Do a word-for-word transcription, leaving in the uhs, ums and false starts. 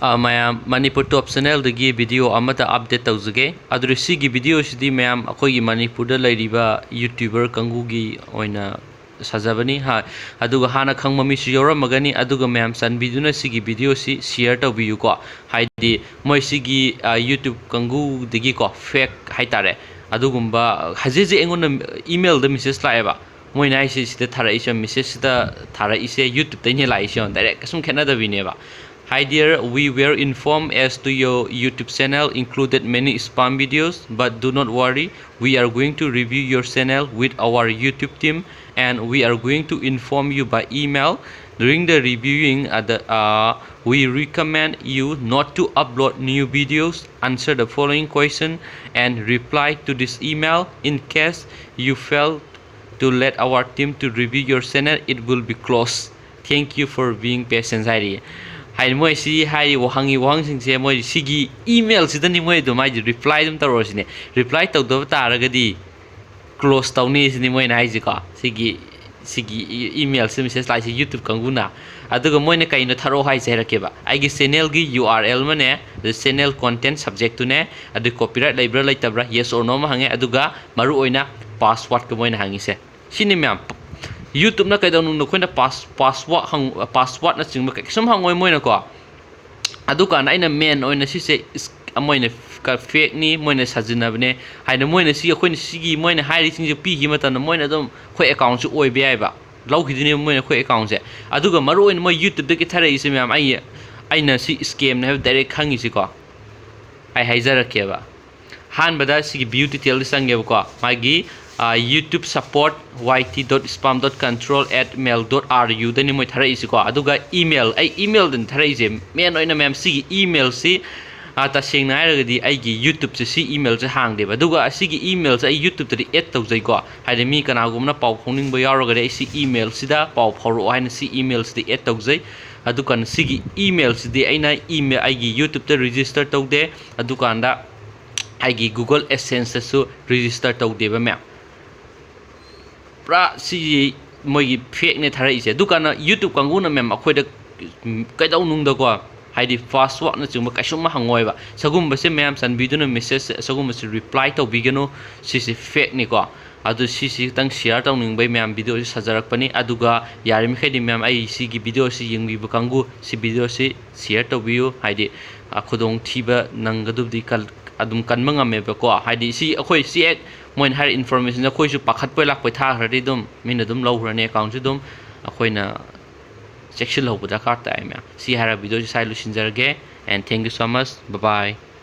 ꯑ, ꯃꯌꯥꯝ, ꯃꯅꯤꯄꯨꯔ ꯇꯣꯞ ꯆꯦꯅꯦꯜꯗꯒꯤ ꯚꯤꯗꯤꯑꯣ ꯑꯃꯇ ꯑꯞꯗꯦꯠ ꯇꯧꯖꯒꯦ꯫ ꯑꯗꯨ ꯁꯤꯒꯤ ꯚꯤꯗꯤꯑꯣꯁꯤꯗꯤ ꯃꯌꯥꯝ ꯑꯩꯈꯣꯏꯒꯤ ꯃꯅꯤꯄꯨꯔꯗ ꯂꯩꯔꯤꯕ ꯌꯨꯇ꯭ꯌꯨꯕꯔ ꯀꯥꯡꯕꯨꯒꯤ ꯑꯣꯏꯅ ꯁꯥꯖꯕꯅꯤ꯫ ꯍꯥ, ꯑꯗꯨꯒ ꯍꯥꯟꯅ ꯈꯪꯕ ꯃꯤꯁꯨ ꯌꯥꯎꯔꯝꯃꯒꯅꯤ꯫ ꯑꯗꯨꯒ ꯃꯌꯥꯝ ꯆꯥꯟꯕꯤꯗꯨꯅ ꯁꯤꯒꯤ ꯚꯤꯗꯤꯑꯣꯁꯤ ꯁꯤꯌꯔ ꯇꯧꯕꯤꯌꯨꯀꯣ꯫ ꯍꯥꯏꯗꯤ ꯃꯣꯏ ꯁꯤꯒꯤ, ꯑ, ꯌꯨꯇ꯭ꯌꯨꯕ ꯀꯥꯡꯕꯨꯗꯒꯤꯀꯣ, ꯐꯦꯛ ꯍꯥꯏꯇꯥꯔꯦ, ꯑꯗꯨꯒꯨꯝꯕ ꯍꯧꯖꯤꯛ ꯍꯧꯖꯤꯛ ꯑꯩꯉꯣꯟꯗ ꯏꯃꯦꯜꯗ ꯃꯦꯁꯦꯖ ꯂꯥꯛꯑꯦꯕ꯫ ꯃꯣꯏꯅ ꯍꯥꯏꯁꯦ ꯁꯤꯗ ꯊꯥꯔꯛꯏꯁꯦ, ꯃꯦꯁꯦꯖꯁꯤꯗ ꯊꯥꯔꯛꯏꯁꯦ ꯌꯨꯇ꯭ꯌꯨꯕꯇꯩꯅꯦ ꯂꯥꯛꯏꯁꯦ, ꯗꯥꯏꯔꯦꯛ ꯀꯩꯁꯨꯝ ꯈꯦꯠꯅꯗꯕꯤꯅꯦꯕ꯫ Hi dear, we were informed as to your YouTube channel included many spam videos, but do not worry, we are going to review your channel with our YouTube team, and we are going to inform you by email. During the reviewing, uh, the, uh, we recommend you not to upload new videos, answer the following question, and reply to this email. In case you fail to let our team to review your channel, it will be closed. Thank you for being patient ꯍꯥꯏꯔꯤ꯫ ꯍꯥꯏꯗꯤ ꯃꯣꯏ ꯁꯤ ꯍꯥꯏꯔꯤ, ꯋꯥꯍꯪꯒꯤ ꯋꯥꯍꯪꯁꯤꯡꯁꯦ ꯃꯣꯏ ꯁꯤꯒꯤ ꯏꯃꯦꯜꯁꯤꯗꯅꯤ ꯃꯣꯏ ꯑꯗꯨꯝ ꯍꯥꯏꯁꯦ, ꯔꯤꯄ꯭ꯂꯥꯏ ꯑꯗꯨꯝ ꯇꯧꯔꯛꯑꯣꯁꯤꯅꯦ꯫ ꯔꯤꯄ꯭ꯂꯥꯏ ꯇꯧꯗꯕ ꯇꯥꯔꯒꯗꯤ ꯀ꯭ꯂꯣꯁ ꯇꯧꯅꯤ ꯁꯤꯅꯤ ꯃꯣꯏꯅ ꯍꯥꯏꯁꯤꯀꯣ꯫ ꯁꯤꯒꯤ, ꯁꯤꯒꯤ ꯏ-, ꯏꯃꯦꯜꯁꯤ ꯃꯦꯁꯦꯖ ꯂꯥꯛꯏꯁꯤ ꯌꯨꯇ꯭ꯌꯨꯕ ꯀꯥꯡꯕꯨꯅ꯫ ꯑꯗꯨꯒ ꯃꯣꯏꯅ ꯀꯩꯅꯣ ꯊꯥꯔꯛꯑꯣ ꯍꯥꯏꯁꯦ ꯍꯥꯏꯔꯛꯀꯦꯕ꯫ ꯑꯩꯒꯤ ꯆꯦꯅꯦꯜꯒꯤ ꯌꯨ ꯑꯥꯔ ꯑꯦꯜ ꯑꯃꯅꯦ, ꯑꯗꯨ ꯆꯦꯅꯦꯜ ꯀꯣꯟꯇꯦꯟ ꯁꯕꯖꯦꯛꯇꯨꯅꯦ, ꯑꯗꯨ ꯀꯣꯄꯤꯔꯥꯏꯠ ꯂꯩꯕ꯭ꯔꯥ ꯂꯩꯇꯕ꯭ꯔꯥ, ꯌꯦꯁ ꯑꯣꯔ ꯅꯣ ꯑꯃ ꯍꯪꯉꯦ, ꯑꯗꯨꯒ ꯃꯔꯨꯑꯣꯏꯅ ꯄꯥꯁꯋꯥꯔꯗꯀ ꯃꯣꯏꯅ ꯍꯪꯉꯤꯁꯦ꯫ ꯁꯤꯅꯤ ꯃꯌꯥꯝ꯫ ꯌꯨꯇ꯭ꯌꯨꯕꯅ ꯀꯩꯗꯧꯅꯨꯡꯗ ꯑꯩꯈꯣꯏꯅ ꯄꯥꯁ-, ꯄꯥꯁꯋꯥꯔꯗ ꯍꯪ-, ꯄꯥꯁꯋꯥꯔꯗꯅꯆꯤꯡꯕ ꯀꯩ-, ꯀꯩꯁꯨꯝ ꯍꯪꯉꯣꯏ ꯃꯣꯏꯅꯀꯣ꯫ ꯑꯗꯨꯀꯥꯟꯗ ꯑꯩꯅ ꯃꯦꯟ ꯑꯣꯏꯅ ꯁꯤꯁꯦ ꯏꯁ-, ꯃꯣꯏꯅ ꯀ-, ꯐꯦꯛꯅꯤ, ꯃꯣꯏꯅ ꯁꯥꯖꯤꯟꯅꯕꯅꯦ ꯍꯥꯏꯅ ꯃꯣꯏꯅ ꯁꯤ ꯑꯩꯈꯣꯏꯅ ꯁꯤꯒꯤ ꯃꯣꯏꯅ ꯍꯥꯏꯔꯤꯁꯤꯡꯁꯦ ꯄꯤꯈꯤꯕ ꯃꯇꯝꯗ ꯃꯣꯏꯅ ꯑꯗꯨꯝ ꯑꯩꯈꯣꯏ ꯑꯦꯀꯥꯎꯟꯁꯨ ꯑꯣꯏꯕ ꯌꯥꯏꯕ, ꯂꯧꯈꯤꯗꯣꯏꯅꯦꯕ ꯃꯣꯏꯅ ꯑꯩꯈꯣꯏ ꯑꯦꯀꯥꯎꯟꯁꯦ꯫ ꯑꯗꯨꯒ ꯃꯔꯨꯑꯣꯏꯅ ꯃꯣꯏ ꯌꯨꯇ꯭ꯌꯨꯕꯇꯒꯤ ꯊꯥꯔꯛꯏꯁꯦ ꯃꯌꯥꯝ, ꯑꯩ, ꯑꯩꯅ ꯁꯤ ꯏꯁꯀꯦꯝꯅꯦ ꯍꯥꯏꯕ ꯗꯥꯏꯔꯦꯛ ꯈꯪꯉꯤꯁꯤꯀꯣ꯫ ꯑꯩ ꯍꯥꯏꯖꯔꯛꯀꯦꯕ꯫ ꯑꯍꯥꯟꯕꯗ ꯁꯤꯒꯤ ꯚ꯭ꯌꯨ ꯗꯤꯇꯦꯜꯗ ꯆꯪꯒꯦꯕꯀꯣ꯫ ꯃꯥꯒꯤ, ꯑ, YouTube support Y T dot spam dot control at mail dot R U ꯗꯅꯤ ꯃꯣꯏ ꯊꯥꯔꯛꯏꯁꯤꯀꯣ꯫ ꯑꯗꯨꯒ ꯏꯃꯦꯜ, ꯑꯩ ꯏꯃꯦꯜꯗꯅꯤ ꯊꯥꯔꯛꯏꯁꯦ꯫ ꯃꯦꯟ ꯑꯣꯏꯅ ꯃꯌꯥꯝ ꯁꯤꯒꯤ ꯏꯃꯦꯜꯁꯤ, ꯑ, ꯇꯁꯦꯡꯅ ꯍꯥꯏꯔꯒꯗꯤ ꯑꯩꯒꯤ ꯌꯨꯇ꯭ꯌꯨꯕꯁꯦ ꯁꯤ ꯏꯃꯦꯜꯁꯦ ꯍꯥꯡꯗꯦꯕ꯫ ꯑꯗꯨꯒ ꯑꯁꯤꯒꯤ ꯏꯃꯦꯜꯁꯦ ꯑꯩ ꯌꯨꯇ꯭ꯌꯨꯕꯇꯗꯤ ꯑꯦꯗ ꯇꯧꯖꯩꯀꯣ꯫ ꯍꯥꯏꯗꯤ ꯃꯤ ꯀꯅꯥꯒꯨꯝꯕꯅ ꯄꯥꯎ ꯐꯥꯎꯅꯤꯡꯕ ꯌꯥꯎꯔꯒꯗꯤ ꯑꯩ ꯁꯤ ꯏꯃꯦꯜꯁꯤꯗ ꯄꯥꯎ ꯐꯥꯎꯔꯛꯑꯣ ꯍꯥꯏꯅ ꯁꯤ ꯏꯃꯦꯜꯁꯤꯗ ꯑꯦꯗ ꯇꯧꯖꯩ꯫ ꯑꯗꯨꯀꯥꯟꯗ ꯁꯤꯒꯤ ꯏꯃꯦꯜꯁꯤꯗꯤ ꯑꯩꯅ ꯏꯃꯦꯜ, ꯑꯩꯒꯤ ꯌꯨꯇ꯭ꯌꯨꯕꯇ ꯔꯦꯖꯤꯁꯇꯔ ꯇꯧꯗꯦ꯫ ꯑꯗꯨꯀꯥꯟꯗ ꯑꯩꯒꯤ Google AdSense-ꯇꯁꯨ ꯔꯦꯖꯤꯁꯇꯔ ꯇꯧꯗꯦꯕ ꯃꯌꯥꯝ꯫ ꯄꯨꯔꯥ ꯁꯤꯁꯤ ꯃꯣꯏꯒꯤ ꯐꯦꯛꯅꯦ ꯊꯥꯔꯛꯏꯁꯦ꯫ ꯑꯗꯨꯀꯥꯟꯗ ꯌꯨꯇ꯭ꯌꯨꯕ ꯀꯥꯡꯕꯨꯅ ꯃꯌꯥꯝ ꯑꯩꯈꯣꯏꯗ ꯀꯩꯗꯧꯅꯨꯡꯗꯀꯣ, ꯍꯥꯏꯗꯤ passwordꯅꯆꯤꯡꯕ ꯀꯩꯁꯨꯝ ꯍꯪꯉꯣꯏꯕ꯫ ꯁꯒꯨꯝꯕꯁꯦ ꯃꯌꯥꯝ ꯆꯥꯟꯕꯤꯗꯨꯅ message ꯑꯁꯤꯒꯨꯝꯕꯁꯦ reply ꯇꯧꯕꯤꯒꯅꯨ꯫ ꯁꯤꯁꯦ fakeꯅꯤꯀꯣ꯫ ꯑꯗꯨ ꯁꯤꯁꯤ ꯈꯤꯇꯪ share ꯇꯧꯅꯤꯡꯕꯩ ꯃꯌꯥꯝ videoꯁꯤ ꯁꯥꯖꯔꯛꯄꯅꯤ꯫ ꯑꯗꯨꯒ ꯌꯥꯔꯤꯃꯈꯩꯗꯤ ꯃꯌꯥꯝ ꯑꯩ ꯁꯤꯒꯤ videoꯁꯤ ꯌꯦꯡꯕꯤꯕ ꯀꯥꯡꯕꯨ ꯁꯤ videoꯁꯤ share ꯇꯧꯕꯤꯌꯨ꯫ ꯍꯥꯏꯗꯤ, ꯑ, ꯈꯨꯗꯣꯡꯊꯤꯕ ꯅꯪꯒꯗꯕꯗꯤ ꯀꯜ-, ꯑꯗꯨꯝ ꯀꯟꯕ ꯉꯝꯃꯦꯕꯀꯣ꯫ ꯍꯥꯏꯗꯤ ꯁꯤ ꯑꯩꯈꯣꯏ ꯁꯤ ꯍꯦꯛ ꯃꯣꯏꯅ ꯍꯥꯏꯔ informationꯁꯦ ꯑꯩꯈꯣꯏꯁꯨ ꯄꯥꯈꯠꯄꯣꯏ ꯂꯥꯛꯄꯣꯏ ꯊꯥꯈ꯭ꯔꯗꯤ ꯑꯗꯨꯝ ꯃꯤꯅ ꯑꯗꯨꯝ ꯂꯧꯈ꯭ꯔꯅꯤ accountꯁꯤ ꯑꯗꯨꯝ꯫ ꯑꯩꯈꯣꯏꯅ ꯆꯦꯛꯁꯤꯜꯍꯧꯕ ꯗꯔꯀꯥꯔ ꯇꯥꯏ ꯃꯌꯥꯝ꯫ ꯁꯤ ꯍꯥꯏꯔ videoꯁꯤ ꯁ꯭ꯋꯥꯏ ꯂꯣꯏꯁꯤꯟꯖꯔꯒꯦ, and thank you so much, bye bye꯫